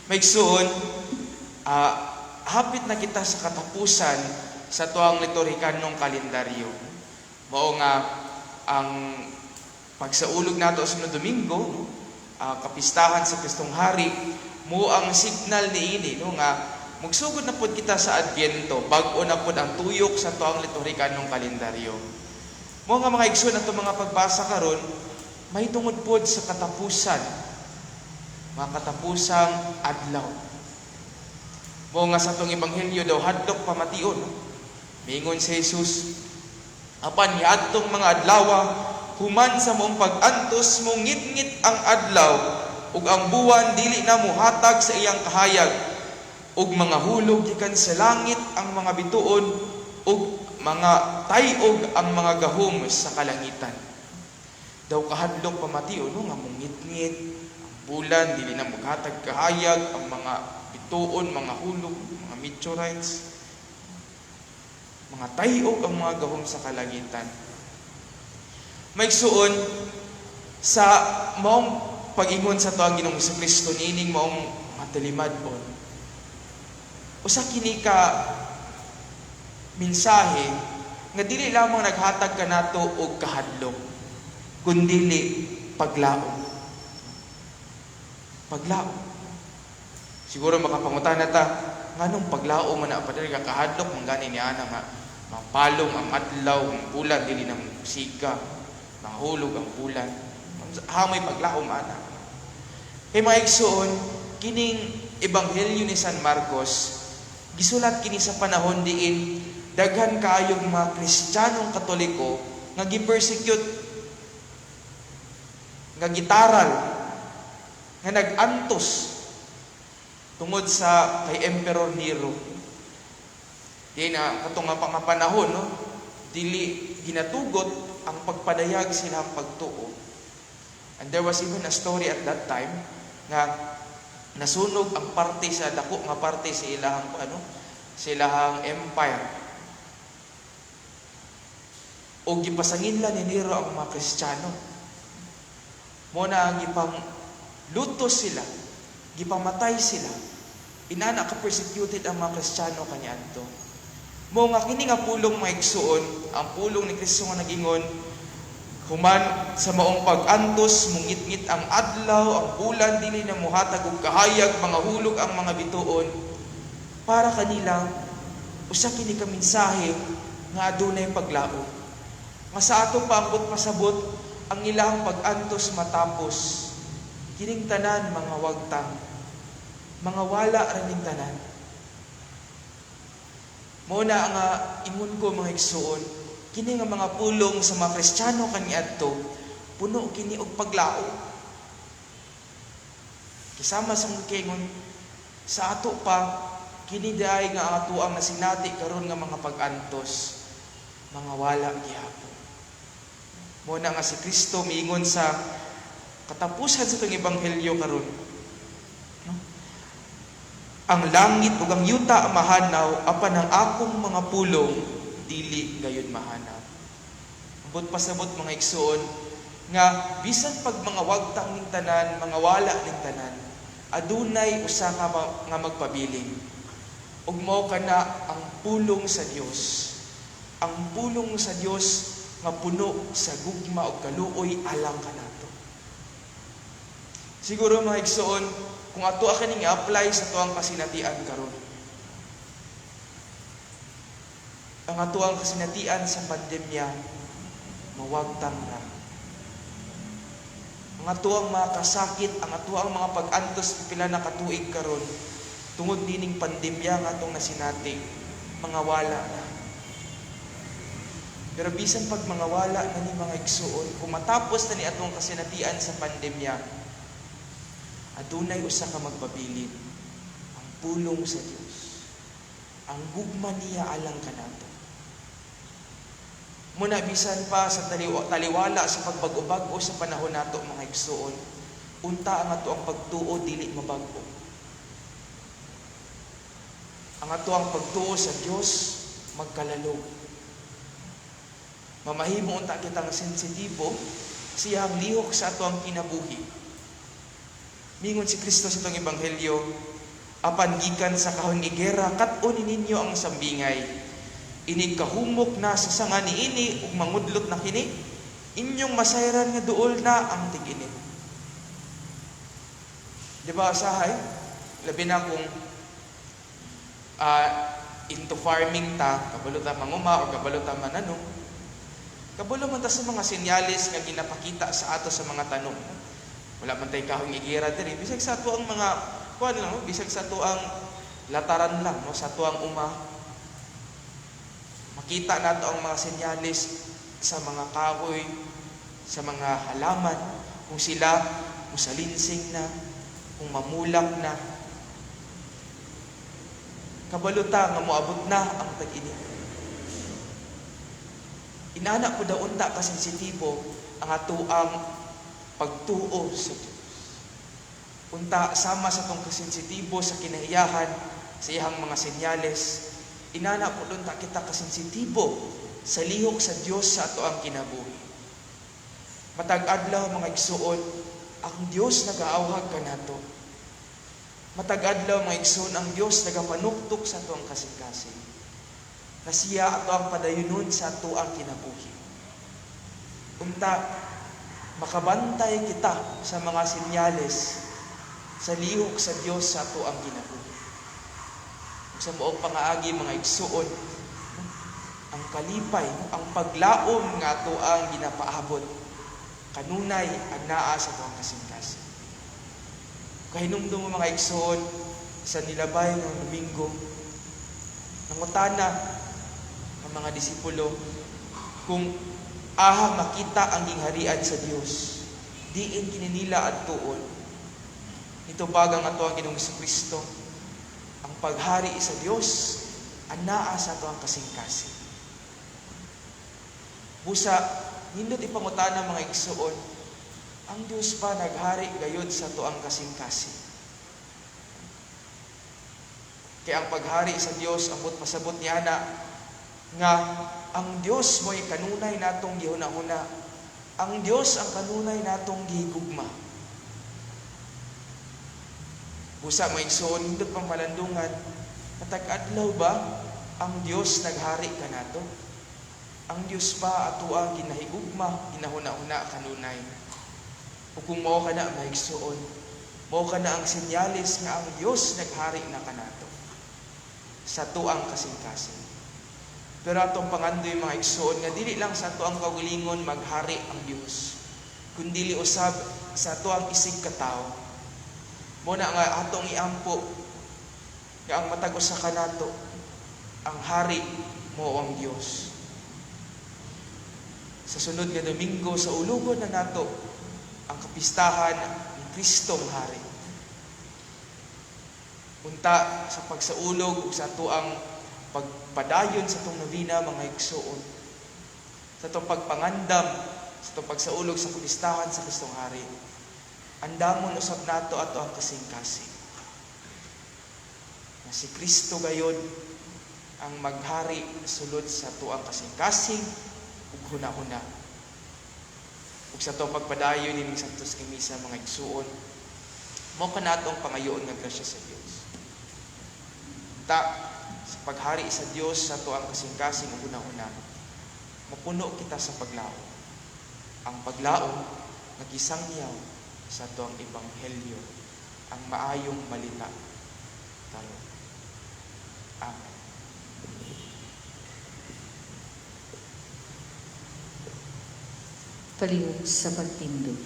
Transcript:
Mga igsuon, hapit na kita sa katapusan sa atuang liturhikanong kalendaryo. Mao nga ang pagsaulog nato sa Domingo, no, kapistahan sa Kristong Hari, mao ang signal niini, no, nga mugsugod na pod kita sa Adbyento, bag-o na pod ang tuyok sa atuang liturhikanong kalendaryo. Mao nga, mga igsoon, atong mga pagbasa karon mahitungod pod sa katapusan, mga katapusang adlaw. Mao nga sa atong ebanghelyo daw hadlok pamation, no? Mingon si Jesus, "Apan niadtong mga adlawa, human sa maong pag-antos, mongitngit ang adlaw ug ang buwan dili na muhatag sa iyang kahayag ug mangahulog gikan sa langit ang mga bituon ug mangatay-og ang mga gahom sa kalangitan." Daw kahadlok pamation, no, nga mongitngit ang bulan, dili na maghatag kahayag, ang mga bituon mangahulog, mga meteorites, mangatay-og ang mga gahom sa kalangitan. Mga igsuon, sa maong pag-ingon sa atoang Ginoong Kristo niining maong matalimad-on, usa kini ka mensahe nga dili lamang naghatag kanato og kahadlok, kundili paglaom. Paglaom. Siguro makapangutana ta, nganong paglaom man na, Padre? Kahadlok man gani ni ana nga mapalong ang adlaw, ang bulan dili na siga, mahulog ang bulan. Hamoy paglaom ana? Kay, mga igsuon, kining ebanghelyo ni San Marcos gisulat kini sa panahon diin daghan kaayong mga Kristiyanong Katoliko nga gi-persecute, nga gitaral, nga nag-antos tungod sa kay Emperor Nero. Di na katong nga panahon, no, dili ginatugot ang pagpadayag silang pagtuo. And there was even a story at that time nga nasunog ang parte sa dako nga parte sa ilahang ano, sa ilahang empire. O gipasanginlan ni Nero ang mga Kristiyano. Mao na ang gipang lutos sila, gipamatay sila. Inana ka persecuted ang mga Kristiyano kaniadto. Mao nga kini nga pulong, mga igsuon, ang pulong ni Kristo nga nagingon, "Human sa maong pag-antos, mungitngit ang adlaw, ang bulan dili na muhatag og kahayag, mangahulog ang mga bituon." Para kanila, usa kini ka mensahe nga adunay paglaom. Nga sa ato pa ambot pasabot, ang ilang pag-antos matapos, kining tanan mga wagtang, mangawala ra ning tanan. Mao na nga ingon ko, mga igsuon, kini nga mga pulong sa mga Kristiyano kaniadto puno kini og paglaom. Kasama sa kingon sa ato pa, kini diay nga atoang nasinati karon nga mga pag-antos, mangawala gihapon. Mao na nga si Kristo miingon sa katapusan sa atong ebanghelyo karon, no? "Ang langit ug ang yuta mahanaw, apan ang akong mga pulong dili gayud mahanaw." Ambot pasabot, mga igsuon, nga bisan pag mangawagtang ning tanan, mangawala ning tanan, adunay usa ka nga magpabilin. Ug mao kana ang pulong sa Dios. Ang pulong sa Dios nga puno sa gugma ug kaluoy alang kanato. Siguro, mga igsuon, kung ato kining i-apply sa atoang kasinatian karon. Ang atoang kasinatian sa pandemya, mawagtang na. Ang atoang mga kasakit, ang atoang mga pag-antos pila na katuig karon tungod nining pandemya nga atong nasinati, mangawala na. Pero bisan pag mangawala na ni, mga igsuon, kung matapos na ni atong kasinatian sa pandemya, adunay usa ka magpabilin, ang pulong sa Dios. Ang gugma niya alang kanato. Muna bisan pa sa taliwala sa pagbag-o-bag-o sa panahon nato, mga igsuon, unta ang atoang pagtuo dili mabag-o. Ang atoang pagtuo sa Dios magkalalog. Mamahimo unta kitang sensitibo siyang lihok sa atoang kinabuhi. Mingon si Kristo sa atong ebanghelyo, "Apan gikan sa kahoy higera, kat-on ninyo ang sambingay. Inig kahumok na sa sanga niini ug mangudlot na kini, inyong masayran nga duol na ang tig-init." Di ba usahay? Labi na kung into farming ta, kabalo ta manguma o kabalo ta mananom. Kabalo man ta sa mga senyales nga ginapakita sa ato sa mga tanom. Wala man tay kahoy higera diri, bisag sa ato ang mga kuan lang, no? Bisag sa ato ang lataran lang, no? Sa ato ang uma. Makita nato ang mga senyales sa mga kahoy, sa mga halaman, kung sila musalinsing na, kung mamulak na. Kabalo ta nga moabot na ang tag-init. Inana po daw unta kasensitibo ang atoang pagtuo sa Dios. Unta sama sa atong kasensitibo sa kinahiyahan sa iyang mga senyales, inana po unta kita kasensitibo sa lihok sa Dios sa atoang kinabuhi. Matag adlaw, mga igsuon, ang Dios nagaawhag kanato. Matag adlaw, mga igsuon, ang Dios nagapanuktok sa atoang kasing-kasing. Na siya ato ang padayunon sa atoang kinabuhi. Unta makabantay kita sa mga senyales sa lihok sa Dios sa atoang kinabuhi. Ug sa maong pangaagi, mga igsuon, ang kalipay, ang paglaom nga atoang ginapaabot kanunay anaa sa atoang kasing-kasing. Kahinumdum mo, mga igsuon, sa nilabay ng Domingo, nangutana ang mga disipulo kung aha makita ang gingharian sa Dios, diin kini nila adtuon. Nitubag ang ato ang Ginoong Kristo, ang paghari sa Dios anaa sa ato ang kasing-kasing. Busa, nindot ipangutana, mga igsuon, ang Dios ba naghari gayod sa ato ang kasing-kasing? Kaya ang paghari sa Dios, ambot pasabot niya na nga ang Dios mo'y kanunay natong gihuna-huna. Ang Dios ang kanunay natong gihigugma. Busa, mga igsoon, nindot pang malandungan, matag adlaw ba ang Dios naghari kanato? Ang Dios ba ato ang ginahigugma, ginahuna-huna kanunay? O kung mao ka na, mga igsoon, mao ka na ang senyales nga ang Dios naghari na kanato sa tuang kasing-kasing. Pero atong pangandoy, mga igsoon, nga dili lang sa atoang kaugalingon maghari ang Dios, kundili usab sa atoang isig katawo. Mo na nga atong iampo nga ang matag usa kanato, ang hari mo ang Dios. Sa sunod nga Domingo, saulugon na nato ang kapistahan ni Kristong Hari. Unta sa pagsaulog ug sa atoang pagpadayon sa atong nobena, mga igsuon, sa atong pagpangandam sa atong pagsaulog sa kapistahan sa Kristong Hari, andamon usab nato ato ang kasing-kasing na si Kristo gayod ang maghari sulod sa atoang kasing-kasing ug hunahuna. Ug sa atong pagpadayon nining Santos nga Misa, mga igsuon, mao kanato ang pangayoon nga grasya sa Dios. Ta sa paghari sa Dios sa atoang kasing-kasing ug hunahuna, mapuno kita sa paglaom. Ang paglaom nga gisangyaw sa atoang ebanghelyo, ang maayong balita karon. Amen. Palihog sa pagtindog.